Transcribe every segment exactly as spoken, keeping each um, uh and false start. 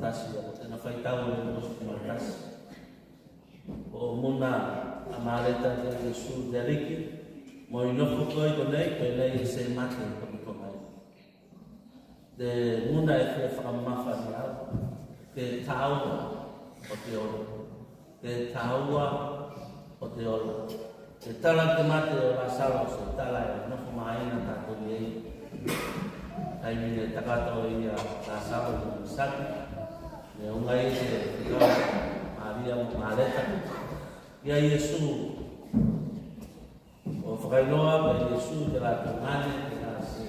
tasi, a ko tena faitau e lua sefulu ma le tasi. Ko muna a Maleta ki a Iesu, te Aliki, mo i nofo koe i konei, penei e se mate ko te tokai. Te muna e fia fakamamafa ne au, te taua o te ola. Te taua o te ola. Te tala te mate o Lasalo, se tala e nofo maina tatou i ei. Taimi ne takato ei a Lasalo i masaki, ne o mai te fekau a Maria mo Maleta ki a Iesu. O fakailoa ko Iesu te la tugane, te la se,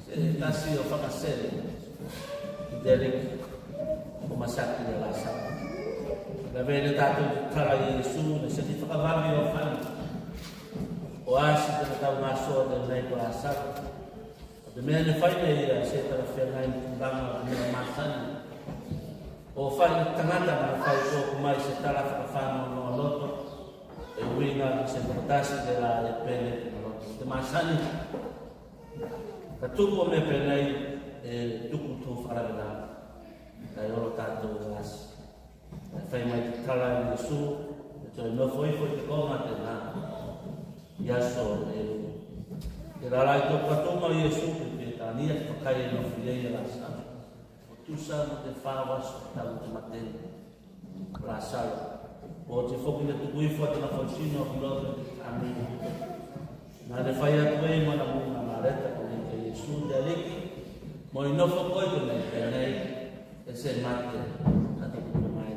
se tasi o fakasele ki te Aliki ko masaki a Lasalo. Lavea ne tatou te tala Iesu ne seki fakavave o fani. O asi tena taugasoa tenei ko Lasalo. Ko te mea ne fai ne ia se talafeagai ne tulaga o mea masani. O fai tagata na fai toku mai se tala fakafanoanoa loto. E uiga ki se fakatasi tela e pele tena loto. Te masani. Ka tuku o mea penei e tuku tou fakalavelave. Kae olo tatou e asi. E fai mai te tala a Iesu, e toe nofo ifo i te koga tena i aso e lua. Te lala i tokatuga o Iesu ki Petania, te fakai e nofo i ei a Lasalo. O tusa mo te fa o aso tau te mateni o Lasalo. Oti foki ne tuku ifo a tena fautino ki loto i te tani. Na ne fai atu ei manamuga a Maleta konei ki a Iesu, te Aliki, mo i nofo koe i konei, penei e se mate a te tuku mai.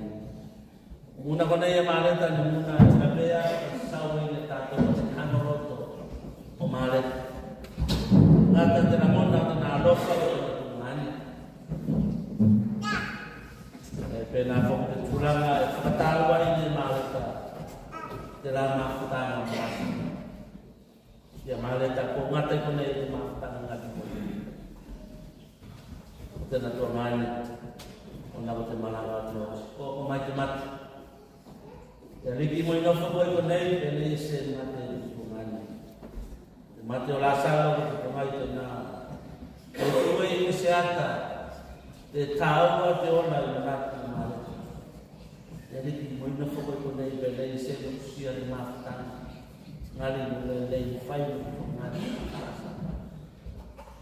Muna konei a Maleta ne muna e lavea e sau ei ne tatou te kano loto o Maleta. Gata te lagona o tena alofa o tena tugane. E penā foki te tulaga e fakataua ei ne Maleta tela mafutaga o Lasalo. Ia Maleta ko gata i konei te mafutaga gali mo ia. Ko tena tuagane, ona ko te malaga atu o, ko mai te mate. Te Aliki mo i nofo koe i konei, penei e se mate a te tuagane. Te mate o Lasalo ko te pogai tena. E ue i se ata, te taua te ola i manatu a Maleta. Te Aliki mo i nofo koe i konei, penei e se nokusia te mafutaga gali mo lelei fai mo gali.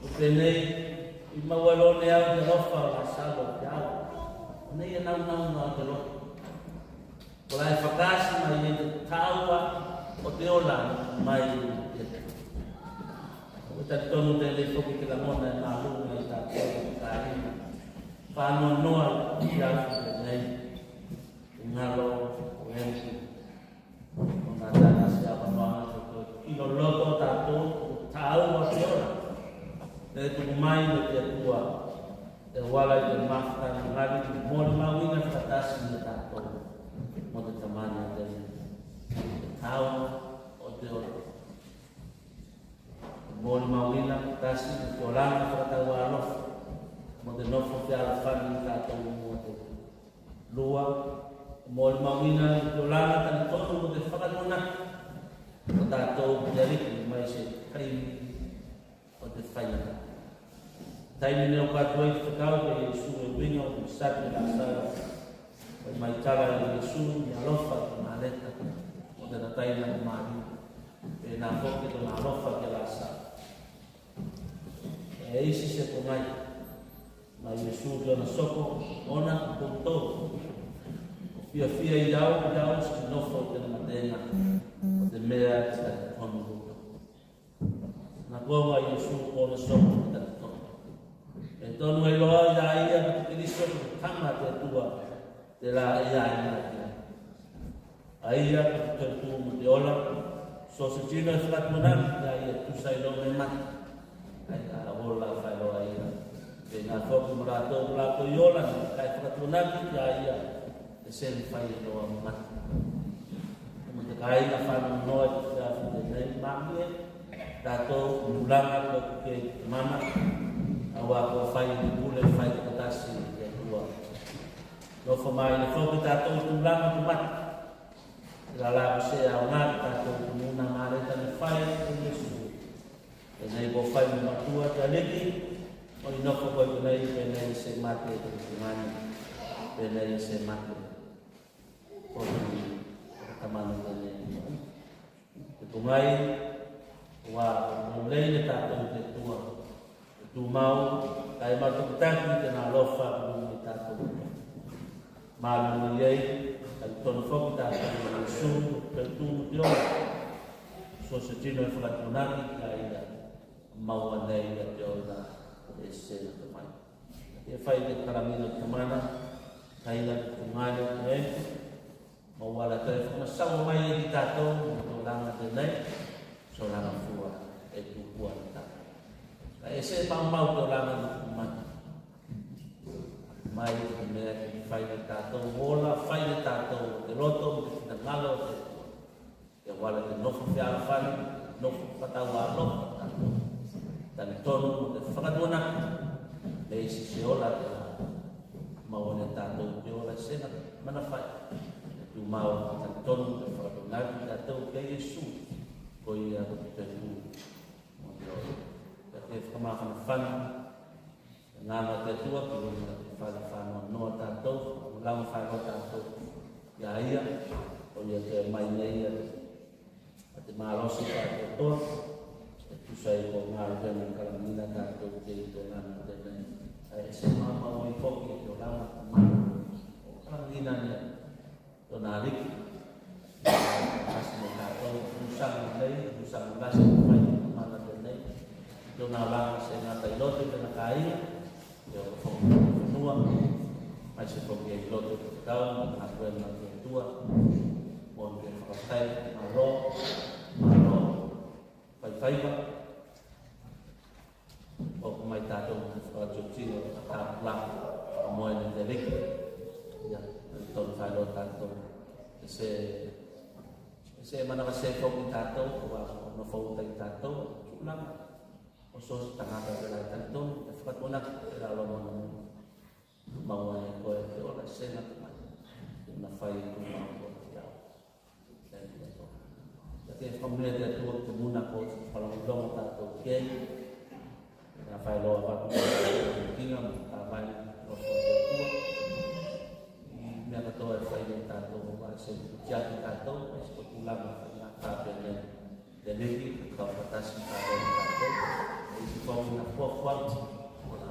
Ko penei, i maua loa ne au te alofa o Lasalo ki a au. Konei e naunau noa te loto. Kola e fakaasi mai ei te taua o te ola mai i te Atua. Ko talitonu tenei foki ke lagona e maluga i tatou i te taimi. Fanoanoa i afi tenei. Galo o Emi. Ona tena se avanoaga ke toe kilo loto tatou, taua te ola. Ne tuku mai ne te Atua. E auala i te mafutaga gali, molimauina fakatasi ne tatou mo te Tamana tenei. Taua o te ola. Molimauina fakatasi mo te olaga fakataualofa mo te nofo fealofani tatou mo te Atua. Lua, molimauina mo te olaga talitonu mo te fakatuanaki o tatou ki te Aliki mai se taimi o te faigata. Taimi ne oka atu ai te fekau ki a Iesu e uiga o te masaki a Lasalo. Fai mai tala a Iesu, ne alofa ki a Maleta mo tena taina ko Maria. Penā foki tona alofa ki a Lasalo. E isi se pogai mai Iesu ki ona soko, ona ko koutou ko fiafia i au, i au seki nofo i tena matega, ko te mea e talitonu. Na koga a Iesu ko ona soko e talitonu. E tonu eiloa ia ia ko te Keliso, ko te Tama a te Atua, tela e ia e makia. A ia ko te toetu mo te ola. So se tino e fakatuanaki ki a ia e tusa eiloa me mate, ae ka ola faeloa a ia. Penā foki mo latou kolā koi ola, ne ka fakatuanaki ki a ia e se mafai eiloa me mate. Mo te kāiga fanoanoa i te afiafi tenei, malie tatou tulaga ko eke i te Tamana, auā ko fai ni pule fai tokotasi i te Atua. Nofo mai ne foki tatou tulaga ko mate. Tela la ko se aoga ki tatou, ko muna a Maleta ne fai ko Iesu. Tenei ko fai mo matua te Aliki, Ko i nofo koe konei, penei se mate, ko i tugane, penei se mate. Ko i tamana konei. Te tugai, ua lei ne tatou te Atua. Te tumau, kae matou takitaki tena alofa ki luga i tatou. Malulu i ei, talitonu foki tatou i Iesu, te tu mo te ola. So se tino e fakatuanaki ki a ia, maua nei ia te ola e sega te mai. Ke fai te kalagina o te Tamana, kae la te tugane o te Atua. Maua la toe fakamasaua mai ei ki tatou mo te olaga tenei, so olaga fua e tukua ne tatou. Kae se maumau te olaga ne tuku mai. Mai te mea ke fai ne tatou ola, fai ne tatou o te loto mo te finagalo o te Atua. Ke vala te nofo fealofani, nofo fakatau alofa tatou. Talitonu mo te fakatuanaki. Me isi se ola te la. Maua ne tatou te ola e sega manafai. Te tumau, talitonu mo te fakatuanaki tatou ki a Iesu. Ko ia ko te tu mo te ola. Ka te fakamafanafana. Te Agaga o te Atua ki luga i te fale fanoanoa tatou, lava fanoa tatou. Ia ia, ko ia te mai nei ia, a te malosi katoatoa, e tusa i ko galuega e kalagina tatou ki ei i te olaga tenei. Ae se maumau ei foki i te olaga, Tamana, o kalagina nei. Tona Aliki. Lasi mo tatou, tusaga nei, tusaga lasi mo mai, Tamana tenei. Tona olaga se gata i loto i tena kaia, i oko foki i fanua, maise foki i loto i te tau, mo te Atua, mo te fakafetai, malo, malo, faifaiva. Oku mai tatou mo te fakatutino, tapula, fakamoe ne te Aliki. Ia, tonu faeloa tatou. E se, e se manavase foki tatou, ko a nofo uta i tatou, tulaga. O so se tagata tela e talitonu, e fakatuanaki tela loma. Maua ne koe te ola e sega te mai. Tena fai e tumau koe ki a au. Ia ke fakamolemole te Atua ki te muna ko oti fakalogologo tatou ki ei. Ia faeloa atu ki a tatou kiga mo tavae ne alofa o te Atua. I mea katoa e fai ne tatou, a se tiaki tatou, a se tulaga fai na tatou nei. Te Aliki, kau fakatasi tatou, tatou, e isi foki na fuafua, ona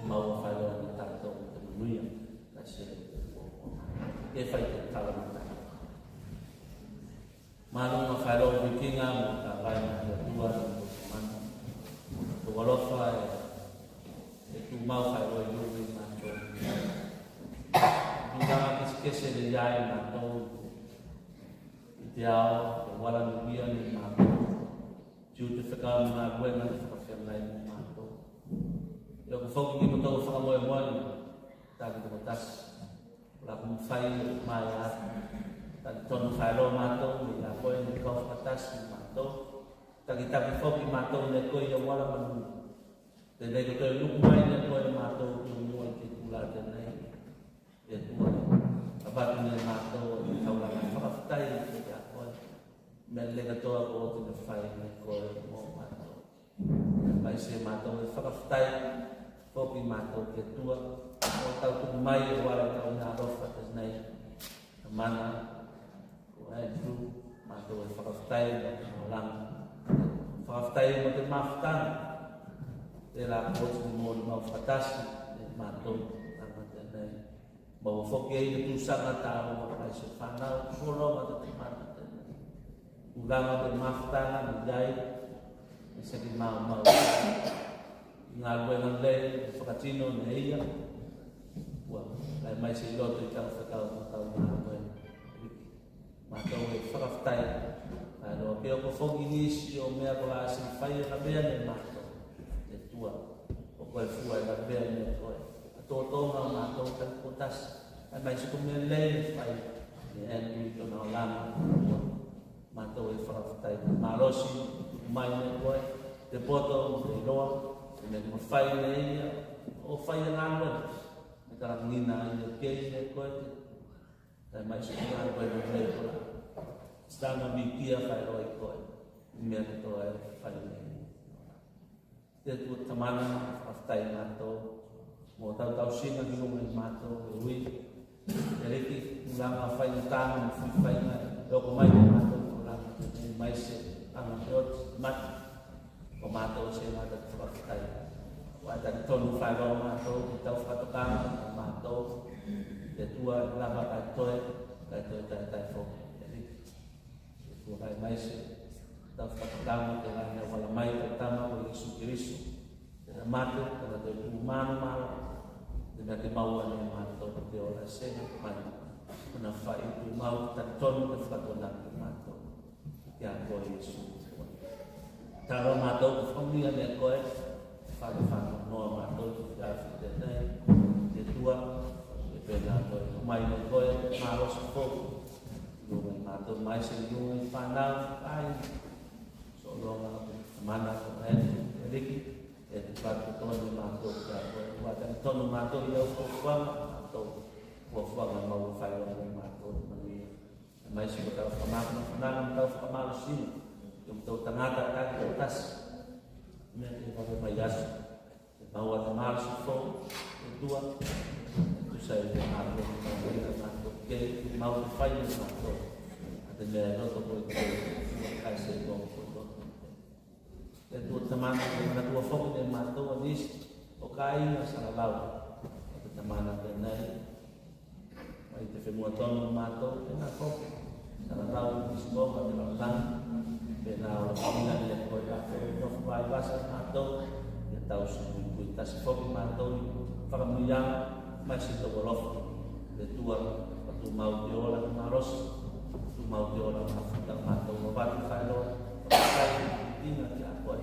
maua faeloa ne tatou te manuia, kae se ke fai te tala mai. Maluga faeloa vikiga mo tavae ne Atua, mo te mana. Tou alofa e, e tumau faeloa i luga i matou. Tulaga kesekese ne i ai matou. I te ao, te vala nuia ne matou. Tiute fekau mo galuega ne fakafeagai mo matou. Ia ko foki ki motou fakamoemoe, taki tokotasi. Kola ko mafai mai atu. Taki tonu faeloa matou, ia koe ne kau fakatasi matou. Takitaki foki matou ne koe i au ala manuia. Tenei ko toe luku mai ne koe matou ki mua i te itula tenei. E Atua, avatu ne matou te taulaga fakafetai ki a koe. Mea lelei katoa ko oti ne fai ne koe mo matou. Maise matou e fakafetai foki matou ki a Atua. Ko tau tuku mai e ala i tau mea alofa tenei. Tamana, ko Andrew, matou e fakafetai mo te olaga. Fakafetai mo te mafutaga. Tela ko oti ne molimau fakatasi ne matou, tama tenei. Maua foki ei te tusaga taua mai se fanau, sologa te tamana tenei. Tulaga te mafutaga ne i ai, e seki maumau. Galuega lei, fakatino ne ia. Ua, kae maise i loto i tau fekau, tau galuega. Matou e fakafetai. Kae loa ke oko foki nisi o mea kola se fai e lavea ne matou. E Atua, o koe fua e lavea ne koe. A totoga o matou tali tokotasi. Kae maise ko mea lei e fai ne Andrew i tona olaga. Matou e fakafetai. Malosi, tuku mai ne koe te poto mo te iloa, te mea ko mafai ne ia o fai a galuega. Me kalagina ai ne kei ne koe te Kae maise ko galuega lei kola. Sitana mikia faeloa i koe. Mea katoa e fai nei. Te Atua Tamana, fakafetai matou mo tau tausiga ki luga i matou e ui. Te Aliki, tulaga faigata mo fuifaiga e oko mai ne matou, tulaga e maise, aga ke oti, mate. Ko matou se gata te fakafetai. Ua talitonu faeloa matou ki tau fakatokaga a matou. Te Atua, lava kae toe, kae toe taetae foki. Te Aliki, e tuakai mai se tau fakatokaga telā ne auala mai i tau tama ko Iesu Keriso. Tena mate, tena toe tu manumalo, tena ke maua ne matou te ola e sega mai. Kona fai tumau, talitonu te fakatokanaki matou ki a koe Iesu. Talo matou ke fakamanuia ne koe, fale fano noa matou ki te afiafi tenei, te Atua, e penā koe, mai ne koe, malosi foki. Luga i matou, maise luga i fanau, ai. Sologa, Tamana, ko e, te Aliki, e tuku atu tonu matou ki a koe, ua talitonu matou i au fuafuaga, matou fuafuaga mau fai o matou manuia. Maise ko tau fakamafanafanaga, tau fakamalosiga, ki a matou tagata, taki tau tasi. Mea ke vave mai aso. Te maua te malosi fou, te Atua, tusa i te matou, te matou, te matou, te mau te fai ne matou. A te mea e loto koe koe, kae se koe koe. Te Atua Tamana, ke manatua foki ne matou a nisi o kāiga salalau. A te Tamana tenei, mai te fenua tonu matou, tenā foki. Salalau nisi mo ka te lalolagi. Penā o la faʻaina ne koe kakou nofo vaivasa matou. Ia tau sui kui tasi foki matou i fakamanuiaga, maise tou alofa. Te Atua, ka tumau te ola, te malosi. Tumau te ola, mafuta matou, ma vatu faeloa. Faʻakai, ina ki a koe.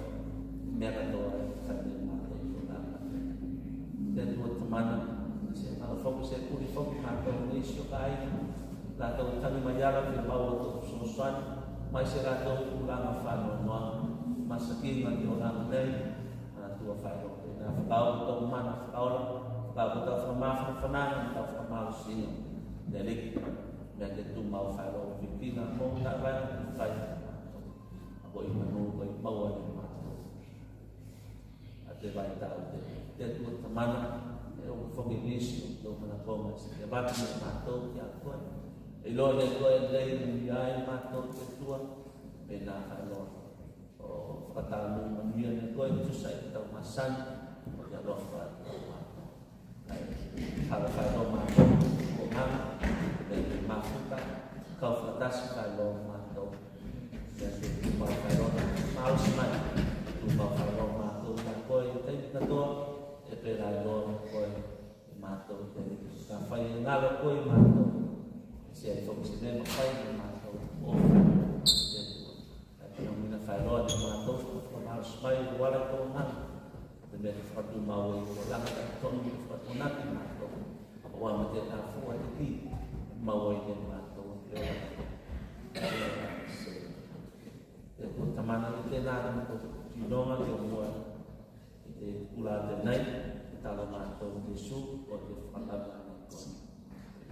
Mea katoa e fai ne matou i tona. Te Atua Tamana, se talo foki, se puli foki matou, nisi o kāiga. Latou tagi mai ala ki te mau o tou fesoasoani, maise latou i tulaga fanoanoa, masakiga ki olaga nei, a Atua faeloa. Penā fakaaoga tou mana fakaola, fakaaoga tou fakamafanafanaga, tou fakamalosiga. Te Aliki, mea ke tumau faeloa, vikiga mo tavai, fai. A ko i manu, ko i maua ne matou. A te vaitau te, te Atua Tamana, e o foki nisi o tou manakoga, se ke vatu ne matou ki a koe. E iloa ne koe, e lei ne ia ai matou te Atua, penā faeloa. O fakataunu manuia ne koe, tusa i tau masani, o te alofa i tau matou. Kae, talo faeloa matou, ko gana, kae mafuta, kau fakatasi faeloa matou. Ia te tumau faeloa, malosi mai, tumau faeloa matou, ia koe, taimi katoa, e pelā loa koe, e matou, te ka fai e galo koe matou. Se ai foki se mea mafai ne matou, o te Atua. Kae manaomia faeloa ne matou, fakamalosi mai, o ala i tou gana. Te mea ke fakatumau ei, o laga ka tonu ke fakatuanaki matou. Ua ma te tafua te ki, mau ai ne matou, te ola. Te Atua Tamana, i tenā ne matou tinoga ki o mua. I te kula tenei, te talo matou Iesu, ko te fakalava ne koe.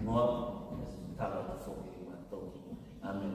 Moa, talo foki matou. Amen.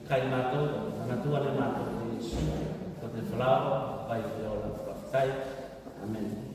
Kai matou, manatua ne matou ko Iesu, ko te falaoa, ko te fai o te ola. Fakafetai. Amene.